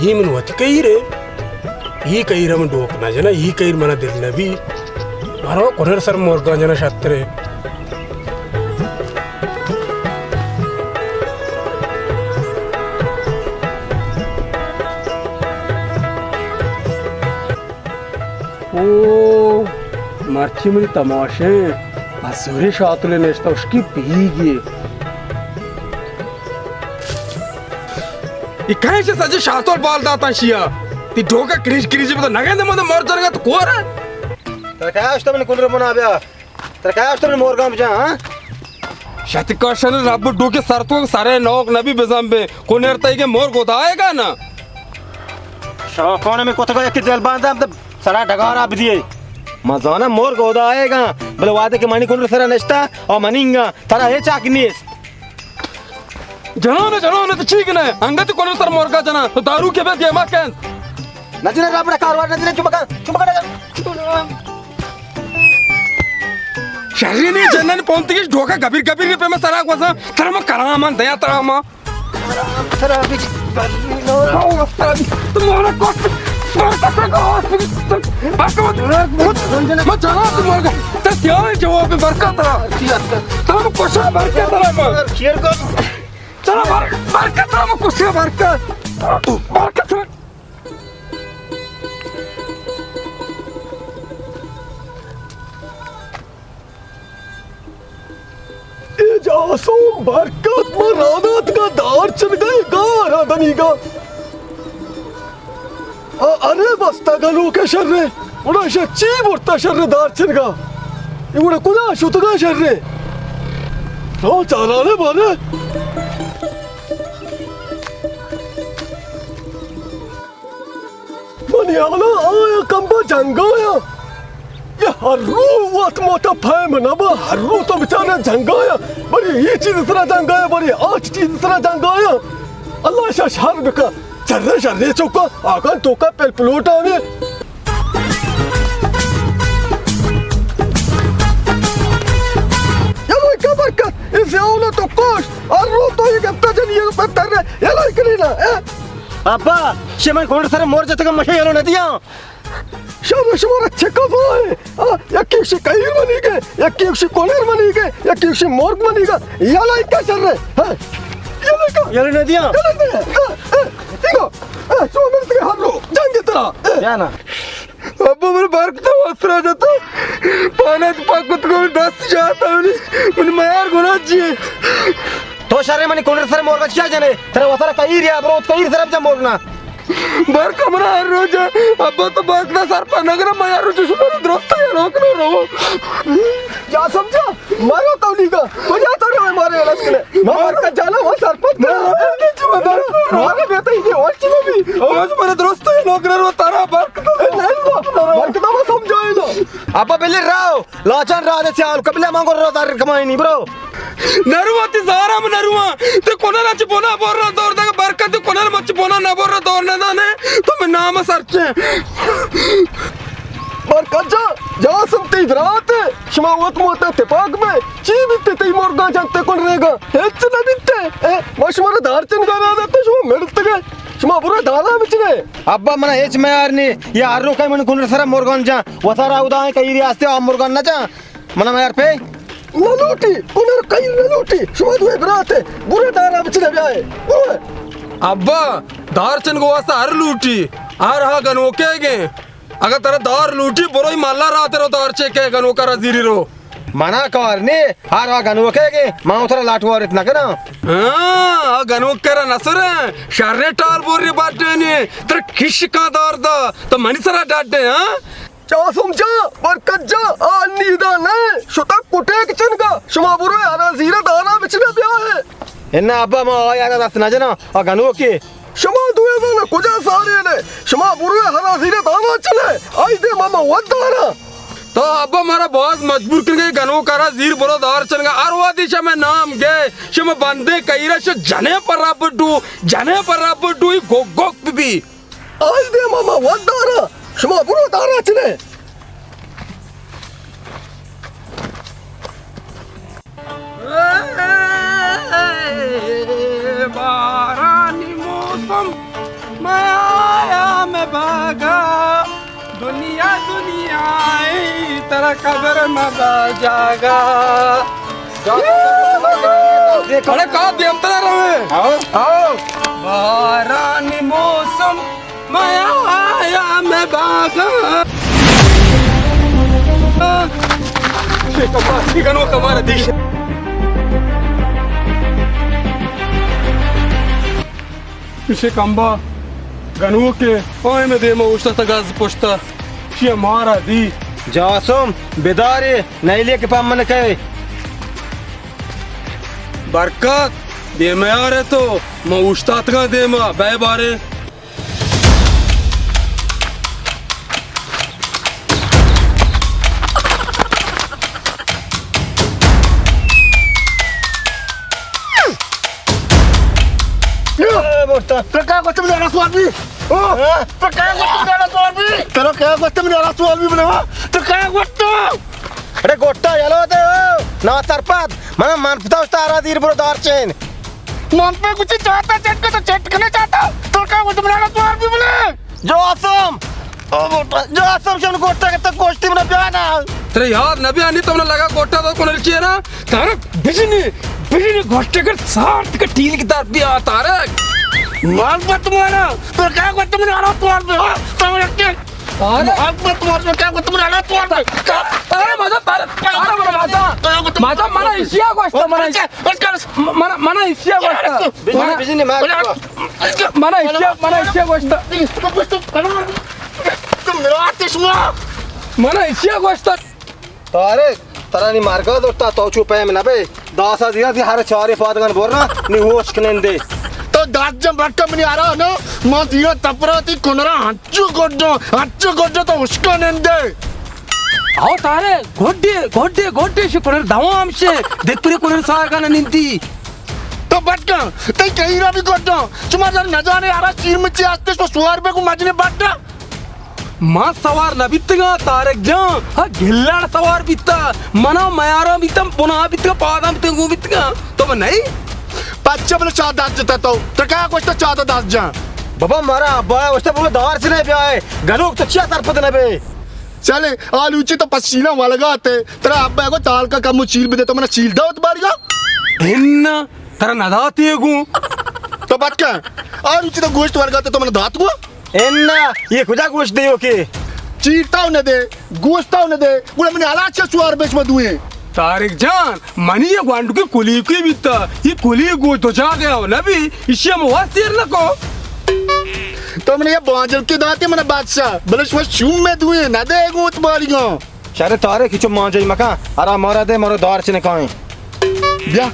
اے من وتی کہیرے، اے کہیر من ڈوک نہ جناں، اے کہیر منا دل نہ بی۔ مارو کنر سر مرگاں جناں شترے۔ او، مرچی منی تماشیں، ازوری شاتلے نشتہ اشکی پیگی۔ اے کئے چہ سجے شاتل بال داتاں شیا؟ تی ڈوکا کریج کریج بتا نگند من مر جنگا تو کور ہے؟ ترا کیا اشتا من کنر منا بیا؟ ترا کیا اشتا من مورگاں بجا، ہاں؟ شتکا شن رب ڈوکے سر تو سرے نوک نبی بزن بے۔ کنر تئی کے مور گدائے گا نا؟ شاپان میں کوتکا یک دل باندھا، ہم تو سرا ڈگارا بدیے۔ مزانا مور گدائے گا، بلے وعدے کہ منی کنر سرا نشتا اور منینگا، ترا ہے چاک نیست۔ جنان، جنان، تو چی کنئے؟ انگت کنر سر مرگا جنان، تو دارو کے بے دیما کن۔ نہ جنئے، رابڑا کاروار نہ جنئے، چپ کن، چپ کن۔ شرینی جنن پونتگیش ڈوکا گبیر گبیر پہ میں سرا گوزا، ترا ما کلام دیا ترا ما۔ ترا بھی، ترا بھی، تمہارا کوٹ، تمہارا کوٹ، ما جنان تمہارا، ترا سیاہ جواب برکت ترا۔ ترا ما کشا برکت ترا ما۔ شیر کو۔ ترا بر-، برکت ترا ما کشا برکت۔ برکت ترا۔ اے جاسوم برکت ما راناتکا دار چنگا گار دنیگا۔ آ، ارے بستا گنوک شرے، گڑا شہ چی برتا شرے دار چنگا؟ اے گڑا کجا شتگا شرے؟ رو چالانے بانے۔ منی حالا آیا کمبا جنگایا۔ یہ ہر رو وت موتا پیم نبا، ہر رو تو بچارا جنگایا۔ بری یہ چیز سرا جنگایا، بری آچ چیز سرا جنگایا۔ اللہ شا شر بکا، شر شر چوکا، آکان توکا پل پلوٹا نے۔ یہ وہ کیا برکت، اس یاولا تو کوش، ہر رو تو یہ گپتا جنی یہ پتر رہے، یہ لائی کرینا، اے؟ ابا، شمئے گونڈ سر مور جتگ، مشے یلو ندیاں۔ شر شمارا چہ کفا ہے؟ آ، یکی شی کہیر منی گے، یکی شی کنر منی گے، یکی شی مرگ منی گے۔ یلا کا شر ہے؟ ہاں؟ یلا کا؟ یلا ندیاں۔ یلا ندیاں۔ آ، آ، دیکھو، آ، شما مرد کے ہر رو جنگ ترا۔ جانا۔ ابا من برکت واسرا جتا۔ پانا پاکت کو دست جاتا منی۔ من میار گناہ جی۔ تو شرے منی کنڈ سر مورگا چیا جنے؟ ترا وترا کہیر یا بروت کہیر سر اب جا مورگنا۔ برکا منا ہر روز ابا تو برکتا سر پر نگرا، ما ہر روز شمارا درستا یا روکنا رو۔ یا سمجھا؟ مارو کولیگا، کجا تو روے مارے الس کنے؟ ما برکت جانا وہ سرپد کرا۔ مارا بیتا ہی دے، اور چلو بھی۔ آج مارا درستا یا روکنا رو تارا برکتا۔ برکتا ما سمجھائے نا۔ ابا بلی راو۔ لاچان راہ دے سیال قبلہ مانگو رو دار کمائنی برو۔ نرو تی زارا من نرو۔ تے کنل اچ بونا بور دور دے برکت، کنل مچ بونا نہ بور دور نہ دانے۔ تو من نام سرچے۔ برکت جا، جاسم تی برات، شما وت موتا تپاک بے۔ چی بیتے تی مرگا جنتے کن ریگا؟ ہچ نہ بیتے۔ اے، ما شما رو دار چن گرا دے تو شما مڑت گئے۔ شما برو دارا بچنے۔ ابا منا ہچ میار نی۔ یا ہر روکے من کنر سرا مرگان جا۔ وتارا ادا کہیری آستے آ مرگان نہ جا۔ منا میار پہ؟ نہ لوٹی، کنر کئی نہ لوٹی۔ شما دوئے برات ئے، برو دارا بچنے بیائے۔ برو۔ ابا، دار چنگ واسطہ ہر لوٹی، ہر ہا گنوکے گے۔ اگر ترا دار لوٹی، برو ای مالا رات رو دار چے کے گنوکا را زیری رو۔ منا کار نے، ہر ہا گنوکے گے، ما اترا لاٹ وارت نہ کنا۔ ہاں، آ گنوکے را نسر، شرے ٹال بوری باٹے نے، ترا کش کا دار دا، تو منی سرا ڈاڈے، ہاں؟ چاسم جا، برکت جا، آ نیدا نہ، شتا کٹیک چنگا، شما برو ہرا زیرا دارا بچنا بیائے۔ انا ابا ما آیا را دست نہ جنا، آ گنوکے۔ شما دوئے زانا کجا سارے نے، شما برو ہرا زیرا دارا چنے، آئی دے ماما ود دارا۔ تو ابا مارا باز مجبور کنگے گنوکا را زیر برو دار چنگا، ہر وادی شمے نام گے، شما بندے کئیرا ش جنے پر رب ڈو، جنے پر رب ڈو، گوک گوک بی۔ آئی دے ماما ود دارا، شما برو دارا چنے۔ اے بارانی موسم، ما باگا، دنیا دنیا ای، ترا قبر مبا جاگا۔ اڑے کا دیمترا روے؟ آؤ۔ آؤ۔ بارانی موسم میا آیا میں باگا۔ یہ کمبا، یہ گنوک مارا دیش۔ اسے کمبا گنوکے، آئے میں دیما اوشتاتگا از پشتا، شیا مارا دی۔ جاسم، بدارے، نیلے کہ پمن کئے۔ برکت، دیما یارے تو، ما اوشتاتگاں دیما، بے بارے۔ اے، برتا۔ تو کیا گوشت منی ہلاس وار بی؟ او، ہاں؟ تو کیا گوشت منی ہلاس وار بی؟ تو کیا گوشت منی ہلاس وار بی بلے، ہاں؟ تو کیا گوشت؟ اڑے گوٹا یلو دے، او، ناسرپد۔ من، من پتا اشتا آرا دیر برو دار چین۔ من پہ کچھ چاہتا چٹ کو تو چٹ کنے چاہتا۔ تو کیا گوشت منی ہلاس وار بی بلے؟ جاسم! او گوٹا، جاسم شن گوٹا کہ تو گوشتی منا بیا نا۔ ترے یاد نہ بیا نی تو منا لگا گوٹا تو کنل چینا۔ تارک بجنی، بجنی گوٹا کر سارت کا ٹیل کی تار بیا تارک۔ مال بت مارا، تو کیا گوٹا منا آرا تو مار بیا، تو منا کیا؟ تارک۔ مال بت مارا، تو کیا گوٹا منا آرا تو مار بیا۔ ارے ماتا تارک، ارے ماتا، ماتا منا ایشیا گوشتا، منا ایشیا۔ منا، منا ایشیا گوشتا۔ بجنی، بجنی، مال۔ منا ایشیا، منا ایشیا گوشتا۔ تو مراد چشمہ۔ منا ایشیا گوشتا۔ طارق، ترا نی مرگا زرتا، تو چو پیم نبے۔ داسا زیرا تی ہر چارے پادگان برنا، نی ہوش کنندے۔ تو دات جن بٹا منی آرا نو، ما زیرا تپراتی کنرا ہنچو گڈو، ہنچو گڈو تو اشکا نندے۔ او تارے، گڈے، گڈے، گڈے شو کنر دوام شے، دتری کنر ساگا نندی۔ تو بٹکا، تئی کہیرا بھی گڈا، شما در نجانے آرا چیر مچی آستے شو سوار بے کو مجنے بٹا۔ ما سوار نہ بیتگاں طارق جان، ہا گلاڑ سوار بیتا، منا میارا بیتا، بنا بیتگا، پادا بیتگا، گو بیتگا، تو من نہیں؟ پچا بلے چا دات جتا تو، تو کیا گوشتا چا دات جان؟ بابا مارا ابا گوشتا بولو دار سے نہیں بیائے، گنوک تو چیا سرپد نہ بے؟ چلے، آلوچی تو پسینا ولگا تے، ترا ابا کو تال کا کمو چیل بدے تو منا چیل دات بارگا؟ ہن، ترا نہ داتے گو۔ تو بات کن، آلوچی تو گوشت ولگا تے تو منا دات گو؟ انا، یہ کجا گوشت دیو کہ؟ چیرتاو نہ دے، گوشتاو نہ دے، گڑا منی حالات چہ سوار بچ ما دوئیں۔ طارق جان، منی یہ گوانڈو کی کلی کی بیتا، یہ کلی گوشت دو جا گیا ہو نبی، اسی ہم واسیر نہ کو۔ تو منی یہ بانجل کی داتی من بادشاہ، بلے شما شوم میں دوئیں، نہ دے گوت بالیاں۔ شر طارق، چو مانجائی مکن، ارا مارا دے، مارا دار چنے کائیں۔ بیا،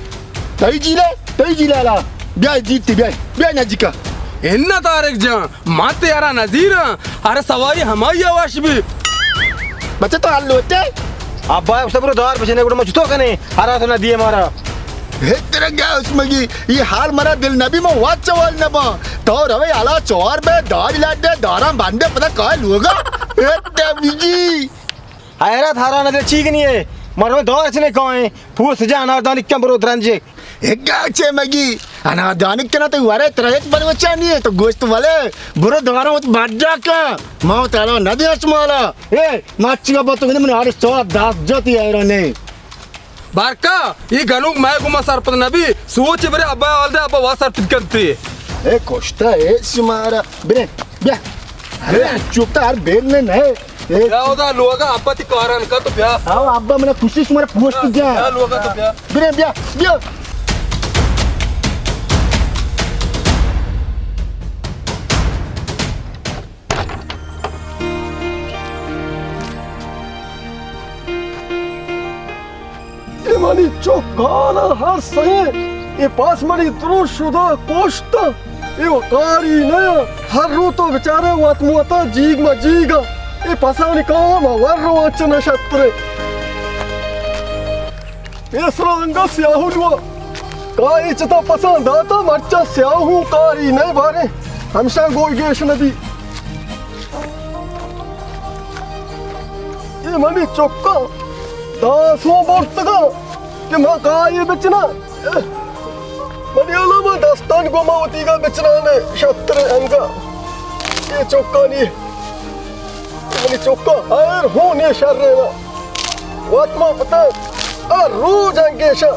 تئی جیلے، تئی جیلے الا۔ بیا جیتی، بیا، بیا نزیکا۔ انا طارق جان، ما تے ارا نزیراں، ارا سواری ہمائی آواش بی۔ بچہ تو حل ہوتے؟ ابا، اس برو دار بچنے گڑا ما چتو کنے، ارا تو نہ دیے مارا۔ ہے تیرا گیا اس مگی، یہ حال مرا دل نبی ما وات چوال نبا۔ تو روے الا چوار بے داری لڈے داراں بندے پتہ کائے لوگا۔ ہے تبجی۔ حیرت ہرا نہ دے چیگ نہیں ہے۔ مردم دور چنے کائیں۔ پوست جا اناردانی کم برو درنجے۔ اگا چے مگی۔ اناردانی کنا تو ورے ترا ہچ بلوچا نہیں ہے۔ تو گوشت ولے۔ برو دارا وت بڈا کا۔ ما تعالی نہ دے اسمالا۔ اے، ماچی با تو من آرے سو دس جتی حیران نہیں۔ بارکا، ای گنوک مئے گوما سرپد نبی، سوچ برے ابا حال دے، ابا وا سرپد کنتے۔ اے کشتا، اے شمارا، برے، بیا۔ ارے، چوپتا ہر بیل نے نہ۔ اے بیا اودا لوگا ابا تی کاران کا تو بیا۔ آو، ابا منا کوشش مارا پوسٹ دیا۔ بیا لوگا تو بیا۔ برے، بیا، بیا۔ اے منی چکانا ہر سئیں، اے پاس منی درو شدا کشتا، اے وقاری نیا، ہر رو تو بچارے وت موتا جیگ ما جیگا، اے پسانی کام ور رو انچ نشترے۔ اے سرا انگا سیاہو لوا۔ کائی چتا پسان داتا مرچا سیاہو کاری نئے بارے۔ ہمشان گوئی گیش نبی۔ اے منی چکا داسو برتگا کہ ما کائی بچنا۔ منی علم دستان گو ما وتیگا بچنا نے شتر انگا۔ اے چکانی، منی چکاں ہر ہونے شر نا۔ وت ما پتا ہر روز انگیشاں۔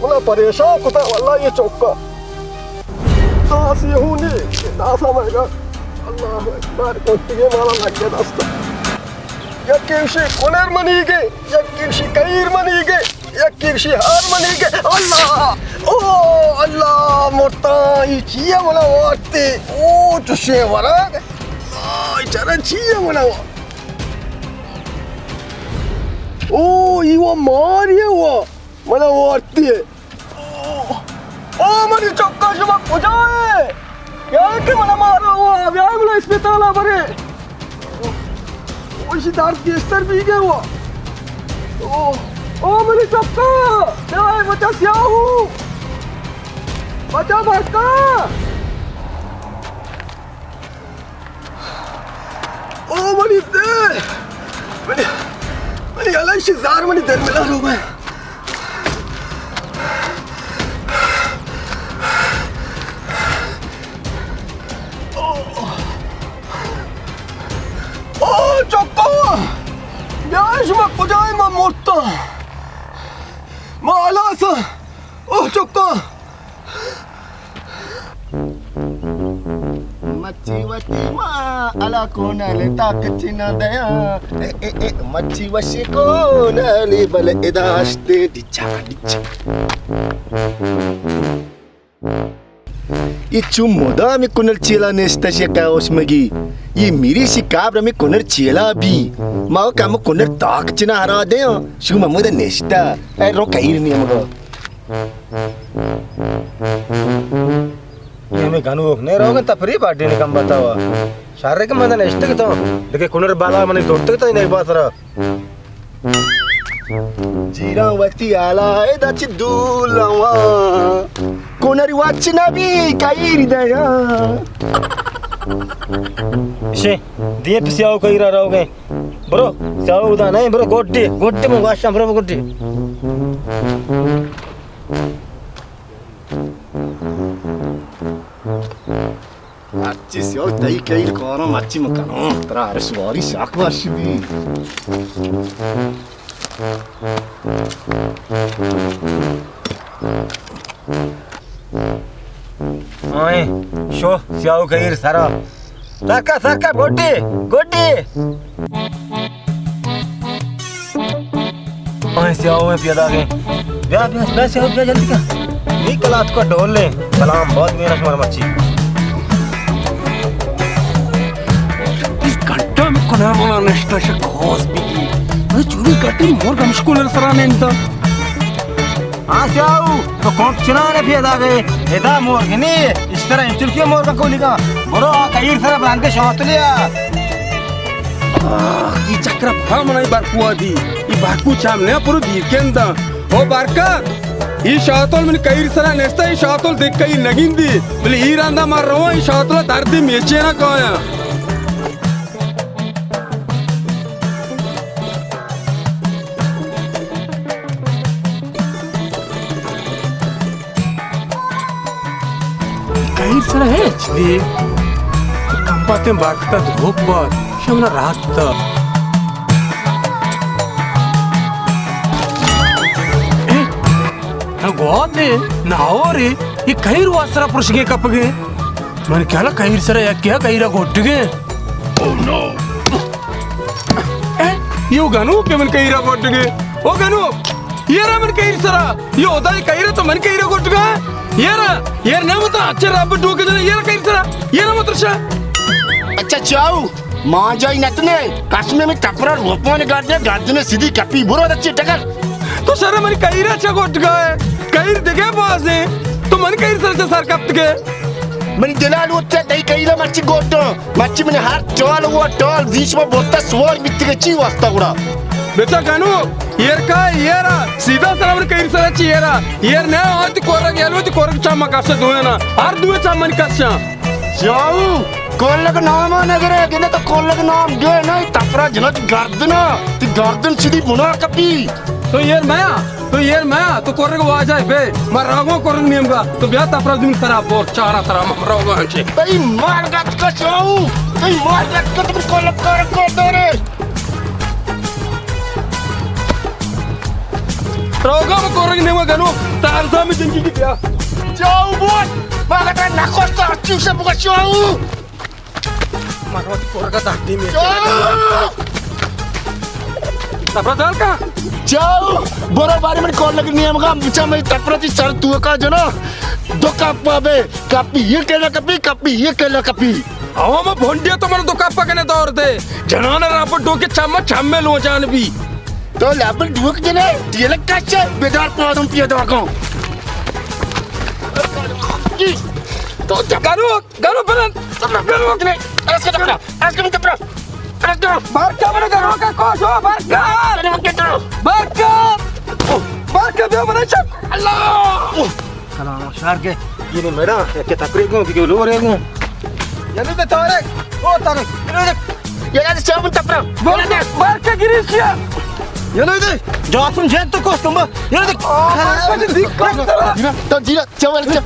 منا پریشان کتا واللہ اے چکاں۔ داسی ہونے، داسا مگا۔ اللہ اکبر، کنٹگے مالا لگے دستا۔ یکی گوشی کنر منیگے، یکی گوشی کئیر منیگے، یکی گوشی ہار منیگے۔ اللہ! او اللہ! مرتاں! ای چیئے منا وارتے؟ او چشیں ورگ! اللہ! ای چرا چیئے منا وا-، او ای وا ماری وا منا وارتے۔ او، او منی چکا، شما کجا ئے؟ بیا کہ منا مارا ہوا، بیا منا اسپتالا برے۔ او، ایشی درد گیشتر بیگے ہوا۔ او، او منی چکا، بیا اے بچا سیاہو۔ بچا برکا۔ او منی دل! منی، منی الائشی زار منی دل ملا رو گئے۔ او، او چکو! بیا شما کجائے، ما مرتا۔ ما ہلاس۔ او چکو! مچی وتی ما الا کونل تاک چنا دیا۔ اے، اے، اے، مچی وشی کونل بل ادا اشتے ڈچا، ڈچا۔ اے چو مدام کنر چیلا نشتہ شے کا اوشمگی۔ اے میری شی کابر میں کنر چیلا بی۔ ما کم کنر تاک چنا ہرا دیا۔ شو ممود نشتہ۔ اے رو کئیر نی ہمگا۔ اے ہمے گنوک نے روگن تفریح پارٹی نے کم بتاوا۔ شہر کے مدن اشتگ تو۔ دیکھے کنر بالا منے دوتگ تو نے باسرا۔ جیران وتی آلا ادا چی دول رواں۔ کنر وچ نبی کئیر دیا۔ شے، دیر پہ سیاہو کئیرا روگے۔ برو، سیاہو ادا نہیں، برو گوڈی، گوڈی من گواشاں، برو گوڈی۔ مرچی سیاہ تئی کئیر کاراں مرچی من کناں، ترا ہر سواری ساک وش بی۔ آئیں، شو سیاہو کئیر سرا۔ سرکا، سرکا، گڈی، گڈی۔ آئیں سیاہو میں پیدا گئے۔ بیا، بیا، بیا سیاہو، بیا جلدی کا۔ نی کلات کو ڈول لے۔ سلام، بہت میرا شمار مچی۔ اس گھنٹہ میں کنا منا نشتا شک ہوس بگی۔ ارے چوبیس گھنٹے مور گمشکول سرا نہیں انتا۔ ہاں سیاہو، تو کونٹ چنانے پیدا گئے، ادا مور گنی، اس طرح انچلکی مور بکو لگا، برو آ کئیر سر برانتے شوتلیا۔ آہ، ای چکر پھا منائی بارکو آدی، ای بارکو چام نیا پرو دیر کن دا۔ او بارکا، ای شاتل من کئیر سرا نشتا، ای شاتل دیکھ کئی نگین دی، بلی ای راندا مار رواں، ای شاتل دردی میچے نہ کایا۔ کئیر سرا ہچ دی۔ کمپاتیں بارکتا دروک بات۔ شمنا راست تا۔ اے، نہ گواتے، نہ ہورے، یہ کئیر واسرا پرشگے کپگے۔ من خیالا کئیر سرا یکیا کئیرا گوٹگے۔ اے، یہ گنوک من کئیرا گوٹگے۔ او گنوک، یہ را من کئیر سرا۔ یہ ادا یہ کئیر تو من کئیرا گوٹگا۔ یہ را، یہ نہ متا اچھا رب ڈوک جنا، یہ را کئیر سرا۔ یہ را مترشا۔ اچھا چاو، ماں جائی نتنے، قسم میں ٹپرا روپان گردے، گردنے سیدھی کپی برو دچے ٹکر۔ تو سر من کئیرا چا گوٹگا ہے۔ کئیر دگے بازے۔ تو من کئیر سرا چا سر کپتگے۔ منی دلا لوٹتا تئی کئیرا مرچی گوٹاں۔ مرچی منی ہر ٹال و ٹال زی شما بوتا سوار بیتگے چی واسطہ گڑا؟ بیٹا گنو، ایر کا ایرا، سیدھا سرا من کئیر سرا چی ایرا۔ ایر نہ آتی کورگ، یلو تی کورگ چا ما کشا دوینا۔ ہر دوی چا من کشا۔ جاؤ، کولگ نام نگرے، گنے تو کولگ نام گے نہ، تپرا جنت گردنا، تی گردن سیدھی بنا کپی۔ تو ایر میا، تو ایر میا، تو کرگ واجہ بے، ما روگاں کرگ نیمگا، تو بیا تپرا زمین ترا بور، چارا ترا ما روگاں چے۔ تئی مار گت کا چاؤ، تئی مار گت کا تم کو لکار کو دورے۔ روگاں ما کرگ نیمگا گنو، تارزا میں جنگی کی بیا۔ چاؤ بوت، ما گتا نخوش تو ہرچی اسے بگا چاؤ۔ من وتی کرگا دردی می چاو! تپرا دال کا؟ چاو! برو باری من کولگ نیمگا، بچا میں تپرا تی سر توکا جنو۔ دو کپا بے، کپی یہ کلا کپی، کپی یہ کلا کپی۔ او ما بھونڈیا تو من دو کپا کنے دور دے۔ جنان رب ڈوکے چما چمے لو جان بی۔ تو لبل ڈوک جنے، ڈیلک کچے، بیدار پادم پیدا کن۔ تو جب گروک گروک بلند۔ گروک۔ ایسے ٹپرا۔ ایسے ٹپرا۔ ایسے ٹپرا۔ بارکا بڑے گروک کا کوش ہو، بارکا۔ بارکا۔ بارکا بیا بڑے چک۔ اللہ۔ سلام شہر کے۔ یہ نے میرا، کہ تقریر کو، کہ لو رہے کو۔ یعنی تو طارق، او طارق، یعنی تو یعنی تو چاون ٹپرا۔ بارکا، بارکا گریشیا۔ یعنی تو جاسم جیت تو کوش تم، یعنی تو۔ آ، بارکا جی دیکھ۔ تو جیرا، چاول چا۔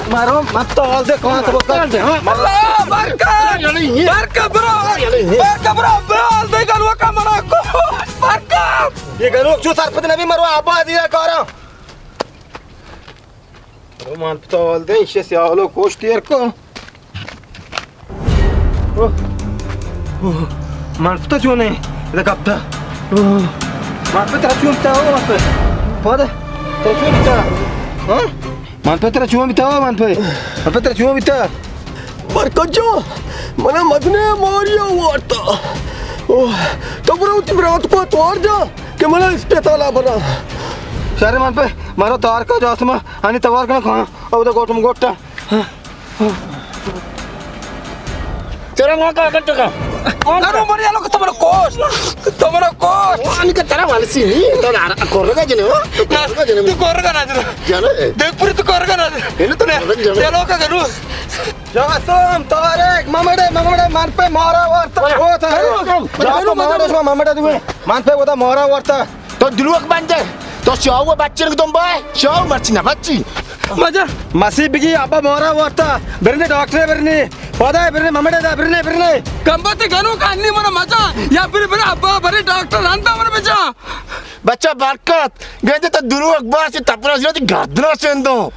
مارو، مت تو حال دے، کہاں تو بکر دے، ہاں؟ اللہ، برکت! برکت، برو! برکت، برو، برو، حال دے، گلو کا منا کو! برکت! یہ گلو جو سرپد نبی، مرو آبادی ہے کارا۔ رو مان پتا حال دے، اسے سیاولو کوش تیر کو۔ اوہ۔ اوہ۔ من پتا چون ہے؟ ادا کپتا۔ اوہ۔ من پتا چون تا، او من پتا۔ پدا۔ تا چون تا؟ ہاں؟ من پہ ترا چون بیتا، من پہ، من پہ ترا چون بیتا؟ برکت جان، منا مزنیں ماریا وارتا۔ اوہ، تو برو وتی برات کو توار جا کہ منا اسپتالا برا۔ شر من پہ، مارو توار کا جاسما، آنی توار کنا کھانا، او تو گوٹم گوٹا۔ ترا ما کا کٹکا۔ کرو منی الو تو منا کوش۔ تو منا کوش۔ وانی کا ترا والسی نہیں۔ تو نارا کورگا جنے ہو۔ تو کورگا جنے۔ تو کورگا نہ جنے۔ جانا ہے۔ دیکھ پوری تو کورگا نہ جنے۔ یہ تو کورگا جنے۔ چلو کا کرو۔ جاسم، طارق، ممڑے، ممڑے، من پہ مارا وارتا۔ وہ تھا۔ کرو، کرو۔ جاسم، ممڑے، ممڑے دوئے۔ من پہ وہ تھا مارا وارتا۔ تو دروغ بندے، تو شاو بچن دنبا، شاو مرچی نہ بچی۔ مجا۔ مسیح بگی ابا مارا وارتا، برنے ڈاکٹر برنے، پدا برنے ممڑے دا برنے برنے۔ کمبت گنو کا انی منا مجا، یا برے برے ابا برے ڈاکٹر رندا من بجا۔ بچہ برکت، گندے تو دروغ باش تپرا زیادی گردنا سندو۔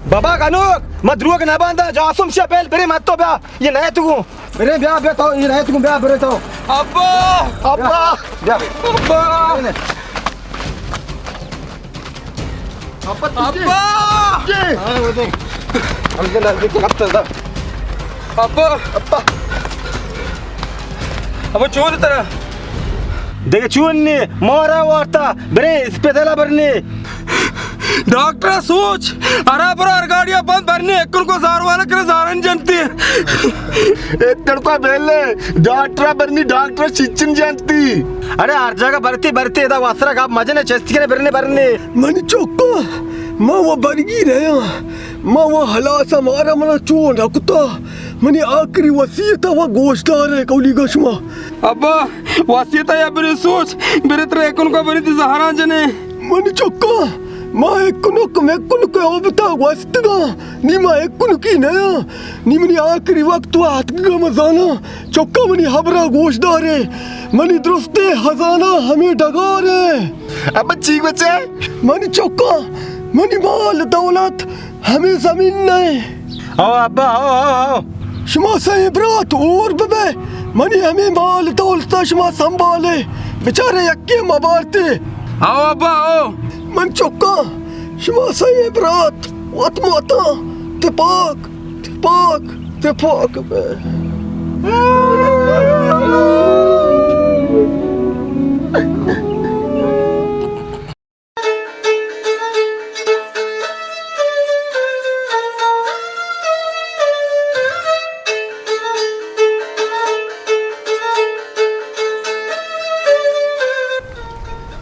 بابا گنوک، ما دروگ نہ باندا، جاسم شہ بیل برے مت تو بیا، یہ نہ تو گوں۔ برے بیا، بیا تو، یہ نہ تو گوں، بیا برے تو۔ ابا! ابا! بیا۔ ابا! ابا! ابا! جی۔ ہاں، وہ دے۔ ہم کے لال کے کب تک دا؟ ابا! ابا! ابا چون ترا؟ دیگہ چون نے، مارا وارتا، برے اسپتالا برنے۔ ڈاکٹر سوچ، ارا برا ہر گاڑیا بند برنی، اکن کو زار والا کرے زارن جنتی۔ اے تڑکا بیلے، ڈاکٹر برنی، ڈاکٹر چچن جنتی۔ اڑے ہر جگہ برتی برتی، ادا واسرا گپ مجنے، چستی کنے برنے برنے۔ منی چکا، ما و برگی رہیا، ما و ہلاس مارا منا چون رکتا، منی آخری وصیت و گوشدار ہے، کولی گشما۔ ابا، واسیتا یا برے سوچ، برے ترا اکنکا برے تی زہراں جنے۔ منی چکا، ما اکنک مکنک اوبتا گوستگا، نی ما اکنکی نیا، نی منی آخری وقت و اتکگا مزانا، چکا منی حبرا گوش دارے، منی درستے خزانہ ہمیں ڈگارے۔ ابا چی گوچے؟ منی چکا، منی مال دولت، ہمے زمین نہ۔ او ابا، او، او، او۔ شما سئیں برات اور ببے، منی ہمے مال دولتا شما سنبھالے، بچارے یکے مبارتے۔ او ابا، او۔ من چکاں، شما سئیں برات، وت ماتاں، تپاک، تپاک، تپاک بے۔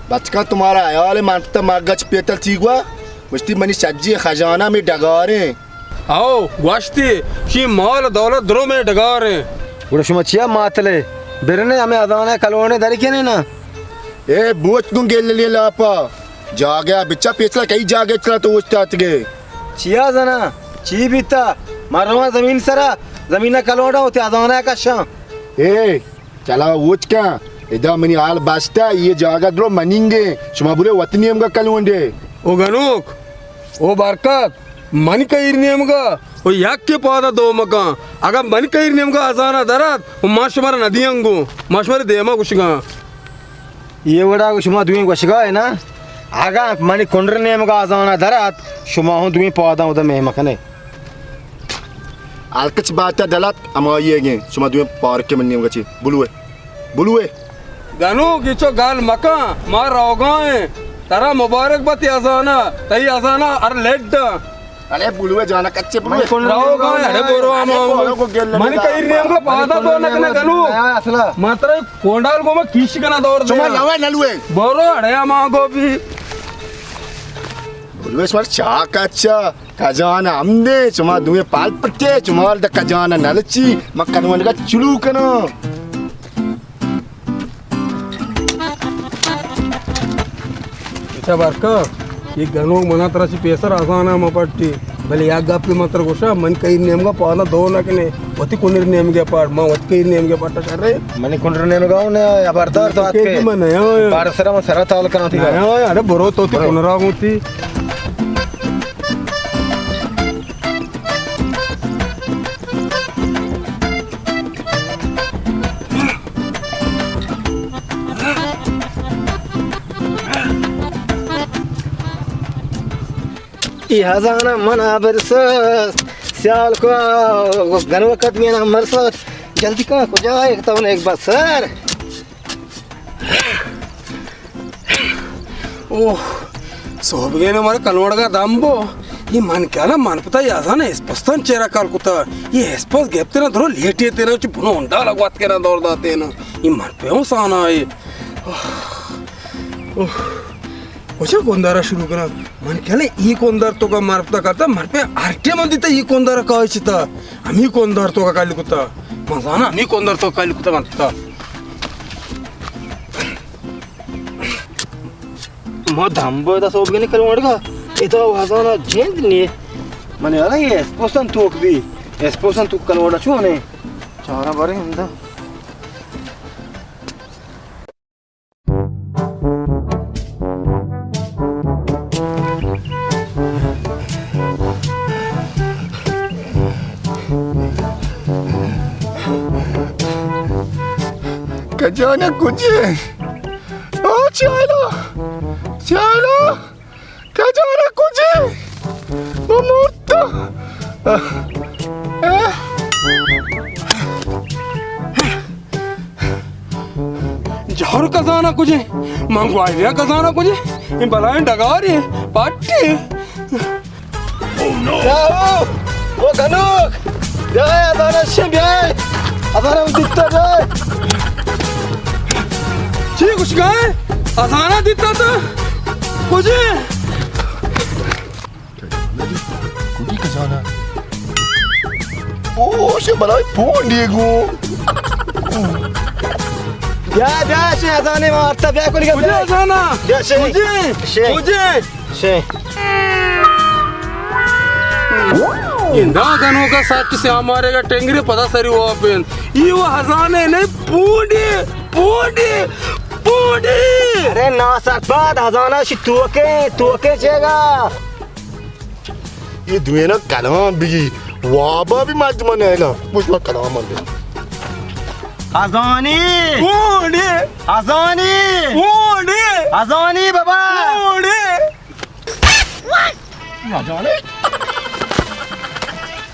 بچکاں، تمہارا حیال ہے، من پتا مگچ پیتل چی گوا؟ گوشتی، منی سجی خزانہ میں ڈگاریں۔ او، گوشتی، شی مال دولت درو میں ڈگاریں۔ گڑا شما چیا ماتلے؟ برنے ہمیں ازانے کلونے در کنے نا۔ اے بوت گوں گللی لاپا۔ جاگہ بچا پیسلا کئی جاگہ چلا تو اوشتاتگے۔ چیا زنا؟ چی بیتا؟ من رواں زمین سرا، زمین کلوڑا وتی ہزانہ کشاں۔ اے چلا اوچ کن، ادا منی حال بستا، یہ جاگہ درو مننگے، شما برے وطنی ہم گا کلونڈے۔ او گنوک، او برکت، من کئیر نیمگا و یکے پادا دو مکان۔ اگاں من کئیر نیمگا ہزانہ درات و ما شمارا ندیاں گوں، ما شمارا دیما گوشگاں۔ یہ وڑا گو شما دوئیں گوشگا ہے نا، اگاں منی کنڈر نیمگا ہزانہ درات، شما ہوں دوئیں پاداں ادا مہمہ کنے۔ الکچ باتا دلات ہمائی گیں، شما دوئیں پارک من نیمگا چی بلوے۔ بلوے۔ گنوک، اچو گال مکن، ما روگا ایں۔ ترا مبارک بات ہزانہ، تئی ہزانہ ہر لڈ۔ ارے بلوے جانا کچے بلوے۔ روگا ایں، ارے برو ہم۔ من کئی نیمگا پادا تو نکنے گنوک۔ ما ترا کونڈال گوما کیش کنا دور دے۔ شما لوے نلوے۔ برو اڑے ہما گو بھی۔ بلوے شمار چا کچا۔ کجان ہم دے، شما دوئیں پال پٹے، شما دا کجان نلچی، ما کنوانگا چلو کناں۔ اچھا برکا، یہ گنوک منا ترا چی پیسر ہزانہ ما پٹی، بلے یک گپی من ترا گوشا، من کئی نیمگا پادا دو نکنے، وتی کنر نیمگا پاٹ، ما وتی کئی نیمگا پاٹا شرے۔ منی کنر نیمگا ہوں نے، خبردار تو آتکے۔ من نیا آیا۔ بار سرا من سرا تال کناں تئی۔ نیا آیا، ارے برو تو تی کنرا گوں تی۔ ای ہزانہ منا برسست، سیال کو گنوکت مینا مرسست۔ جلدی کن، کجا ایک تو ایک بسر۔ اوہ، سہبگین مارا کلوڑگا دم بو۔ یہ من کیا نا من پتا یہ ہزانہ اسپستان چیرا کال کتا۔ یہ اسپست گپتے نا درو لیٹی تے نا چی بنو ہنڈا لگوات کے نا دور داتے نا۔ یہ من پہ ہوں سانا ہے۔ اوہ، اوہ، کجا کندارا شروع کرا؟ من کیا نا یہ کندار تو کا من پتا کرتا، من پہ ہر ٹائم من دیتا یہ کندارا کائی چتا۔ ہمی کندار تو کا کال کتا۔ من زانا ہمی کندار تو کال کتا من پتا۔ ما دم بو دا سہبگین کلوڑگا۔ ادا ہزانہ جند نی۔ من یارا یہ اسپوسن توک بی۔ اسپوسن توک کلوڑا چونے؟ چارا بارے ہندا۔ کجانا کجے؟ او چالا! چالا! کجانا کجے؟ من مرتا۔ جہر کزانا کجے؟ من گوائریا کزانا کجے؟ این بلائیں ڈگارے، پٹے۔ او گنوک! بیائے، ہزانہ شے بیائے! ہزانہ من دیتا بیائے! چی گوشگا ئے؟ ہزانہ دیتا تو؟ کجے؟ کجی کزانا؟ او، شے بلائے پونڈی گو۔ بیا، بیا، شے ہزانے مارتا، بیا کلی گا، کجے بیا۔ ہزانہ؟ بیا شے۔ کجے؟ شے۔ کجے؟ شے۔ اندا گنوکا سچ سے ہمارے گا ٹنگری پدا سری واپن۔ یہ وہ ہزانے نہیں، پونڈی، پونڈی، پونڈی۔ ارے ناسرپد، ہزانہ شی توکے، توکے چے گا؟ یہ دوینا کلام بگی، وابا بھی مجمع نیلا۔ مجمع کلام بگی۔ ہزانی۔ پونڈی۔ ہزانی۔ پونڈی۔ ہزانی بابا۔ پونڈی۔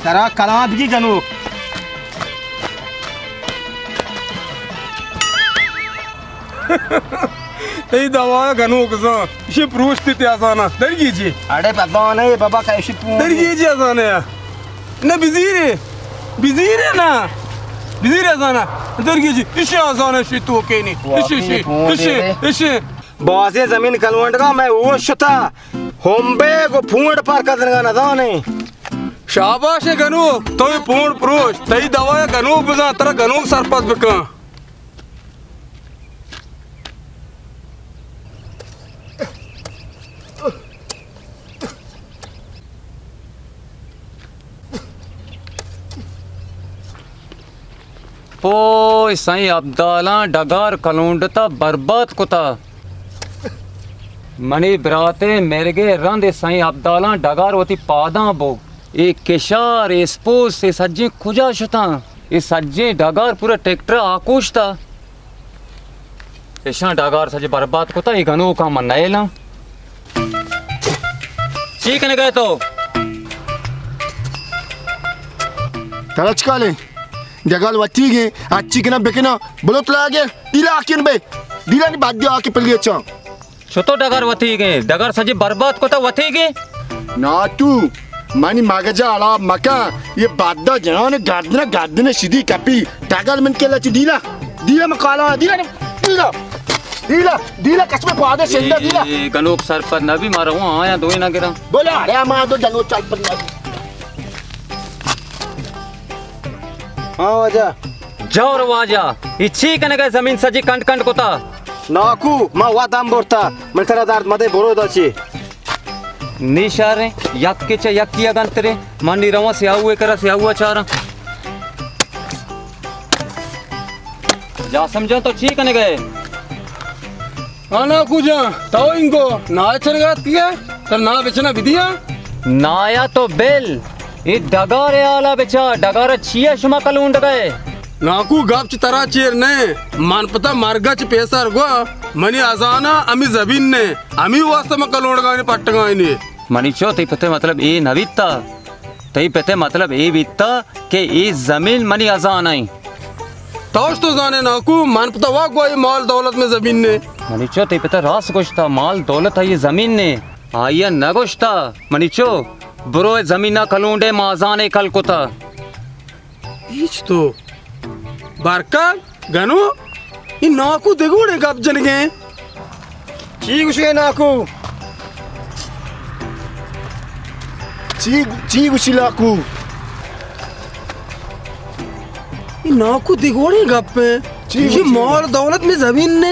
ترا کلام بگی گنوک۔ تئی دوا گنوک زان، اشی پروشتی تی آزانا۔ درگی جی۔ اڑے پزانے بابا کیشی پون۔ درگی جی آزانے۔ نہ بزیرے۔ بزیرے نہ۔ بزیرے آزانا۔ درگی جی۔ اشی آزانا شی تو کینی۔ اشی، اشی، اشی، اشی۔ بازیں زمین کلونڈگا مئے ہوش شتا، ہمبے گو پونڈ پر کزنگا نزانے۔ شاباش گنوک، تو پونڈ پروش، تئی دوا گنوک بزان، ترا گنوک سرپد بکن۔ پوئے سئیں ابدالاں ڈگار کلونڈتا برباد کتا۔ منی براتے مرگے رند اے سئیں ابدالاں ڈگار وتی پاداں بوگ۔ اے کشار، اے اسپوس، اے سجیں کجا شتاں؟ اے سجیں ڈگار پورا ٹریکٹر آکوشتا۔ ایشاں ڈگار سجے برباد کتا، اے گنوکاں من نئیلاں۔ چی کنگئے تو؟ ترا چکالے؟ ڈگار وتیگیں، ہرچی کناں بکناں، بلوت لاگے، دیلا آکین بے، دیلا نی بعد آکے پلیچاں۔ چتو ڈگار وتیگیں؟ ڈگار سجے برباد کتا وتیگیں۔ ناتو، منی مگجا ہلاپ مکن، یہ بدا جنان گردن گردن شدی کپی، ڈگار من کلا چی دیلا، دیلا من کالا، دیلا، دیلا، دیلا، دیلا کچ میں پادے شندا دیلا۔ اے گنوک سرپد نبی، ما رواں آیاں دوئیناں گراں۔ بولا، ارے ما دو جنوک سرپد نبی۔ ہاں واجہ۔ جور واجہ، اے چی کنگئے؟ زمین سجی کنڈ کنڈ کتا۔ ناکو، ما وت ہم برتا، من ترا درد مدے برو دا چی۔ نی شاریں، یک چہ یکی ء گنتریں، من نی رواں سیاہو ء کرا، سیاہو ء چاراں۔ جاسم جان، تو چی کنگئے؟ ہاں ناکو جان، تو انگو نایا چرگا اتکگئے؟ ترا نایا بچنا بدیاں؟ نایا تو بل، اے ڈگارے حالا بچار، ڈگارا چیا شما کلونڈگئے؟ ناکو، گپ چہ ترا چیر نہ، من پتا مرگا چہ پیسر گوا، منی ہزانہ ہمی زمین نے، ہمی واسطہ من کلونڈگائنی پٹگائنی۔ منی چو، تئی پتے مطلب اے نہ بیتا؟ تئی پتے مطلب اے بیتا کہ اے زمین منی ہزانہ ایں؟ توش تو زانے ناکو، من پتا وا گوا اے مال دولت میں زمین نے۔ منی چو، تئی پتا راست گوشتا، مال دولت آئی زمین نے، آئی نہ گوشتا۔ منی چو، برو اے زمینا کلونڈے، ما ہزانے کل کتا۔ ہیچ تو۔ برکت، گنو، اے ناکو دگوڑے گپ جنگیں۔ چی گوشگے ناکو؟ چی، چی گوشی ناکو؟ اے ناکو دگوڑے گپ ہے۔ چی یہ گوشی؟ مال دولت میں زمین نے۔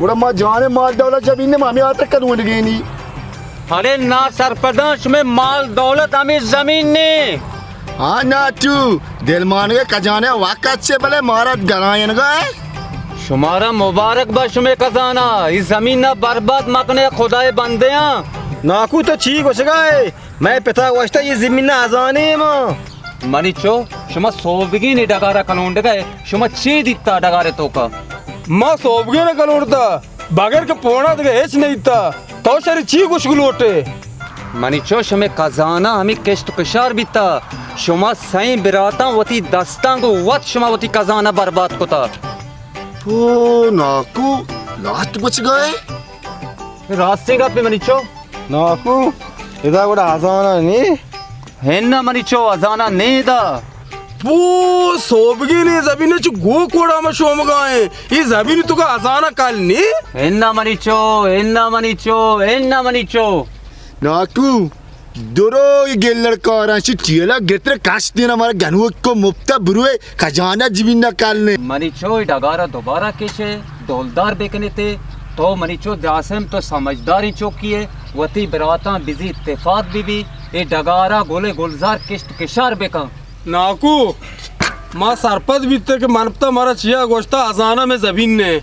گڑا ما جانے مال دولت زمین نے، ما ہمیں آتر کلونڈگینی۔ ارے نا سرپداں، شمے مال دولت ہمیں زمین نے۔ ہاں ناتو، دلمانگے کجانے وقت چے بلے مارا گرائینگا ہے۔ شمارا مبارک با شمے کزانا، ای زمین نا برباد مکنے خدائے بندیاں۔ ناکو تو چی گوشگا ہے؟ مئے پتا گوشتا یہ زمین نا ہزانے ما۔ منی چو، شما سوبگین ڈگارا کلونڈگئے، شما چی دیتا ڈگارے توکا؟ ما سوبگین کلونڈتا۔ بغیر کہ پونا دگہ ہچ نہ بیتا۔ تو شری چی گوشگ لوٹے؟ منی چو، شمے کزانا ہمے کشت و کشار بیتا۔ شما سئیں براتاں وتی دستاں گوں وت شما وتی کزانا برباد کتا۔ او ناکو، راست گوشگائے؟ راستیں گپے منی چو۔ ناکو، ادا گڑا ہزانہ نی؟ ہنہ منی چو، ہزانہ نی دا۔ پو، سوبگین، اے زمین چو گو کوڑا ما شومگائیں۔ اے زمین تو کا ہزانہ کل نی؟ ہنہ منی چو، ہنہ منی چو، ہنہ منی چو۔ ناکو، درو یہ گلڑ کاراں چی ٹیلا گتر کش دینا، مارا گنوک کو مفتا بروے کجانا زمین نہ کل نے۔ منی چو، اے ڈگارا دوبارہ کشے، ڈولدار بکنے تے۔ تو منی چو جاسم، تو سمجھداریں چوکی ہے، وتی براتاں بزی اتفاق بی بی، اے ڈگارا گلے گلزار کشت کشار بکن۔ ناکو، ما سرپد بیتے کہ من پتا مارا چیا گوشتا ہزانہ میں زمین نے۔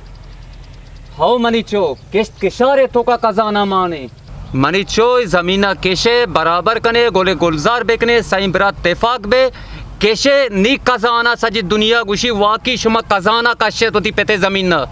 ہو منی چو، کشت کشارے توکا کزانا مانے۔ منی چو، اے زمینا کشے، برابر کنے، گلے گلزار بکنے، سئیں برات تفاق بے، کشے، نی کزانا سجی دنیا گوشی واقعی شما کزانا کشے تو تی پتے زمینا۔